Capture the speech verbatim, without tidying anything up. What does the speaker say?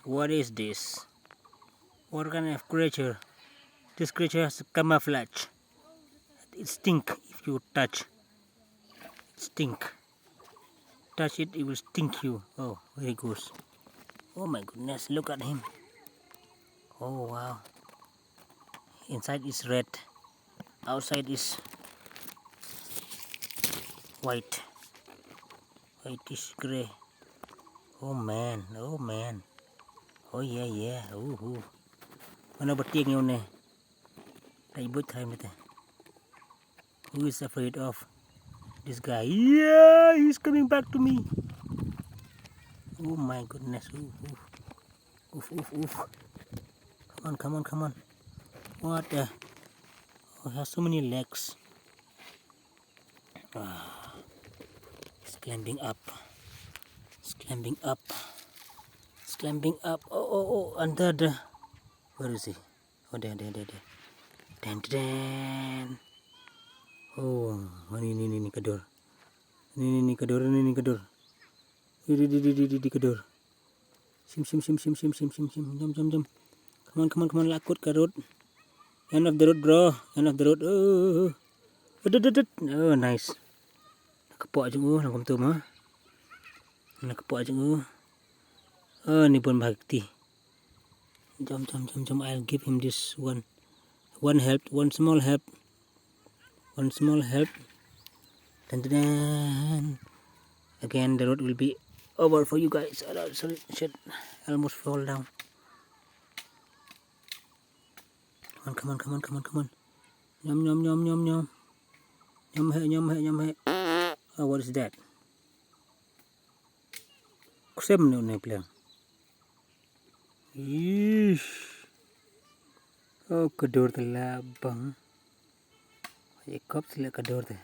What is this? What kind of creature? This creature has camouflage. It stink if you touch. It stink. Touch it, it will stink you. Oh, here he goes. Oh my goodness, look at him. Oh wow. Inside is red. Outside is white. Whitish gray. Oh man, oh man. Oh yeah, yeah. Ooh, ooh. Mana batiang yau ne. Tai buit time te. Who is afraid of this guy? Yeah, he's coming back to me. Oh my goodness. Ooh, ooh. Oof, oof, oof. Come on, come on, come on. What the? Oh, it has so many legs. Ah, it's climbing up. It's climbing up. It's climbing up. Oh, oh, oh, under the. Where is he? Oh, there, there, there, there. Dan, dan, dan. Oh, ni, ni, ni, ni ka dur. Ni, ni, ni ka dur, ni, ni ka dur. Di, di, di, di, di, di, di ka dur. Shim, shim, shim, shim, shim, shim, shim, shim. Jom, jom, jom. Come on, come on, come on. La kut ka road. End of the road, bro. End of the road. Oh, oh, oh. Dut, dut, dut. Oh, nice. Na ka pok jong u, na kumtu ma. Na ka pok jong u. Oh, ni bun bha ka kti. Jom, jom, jom, jom. I'll give him this one. One help, one small help. One small help. Dun, dun, dun. Again, the road will be over for you guys. Oh, sorry, shit. I almost fall down. Come on, come on, come on, come on, come on. Nyom, nyom, nyom, nyom, nyom. Nyom he, nyom he, nyom he. Oh, what is that? Ksem ne une pliang. Ish. Oh, ka dur te la bang. Ye kop sila ka dur te.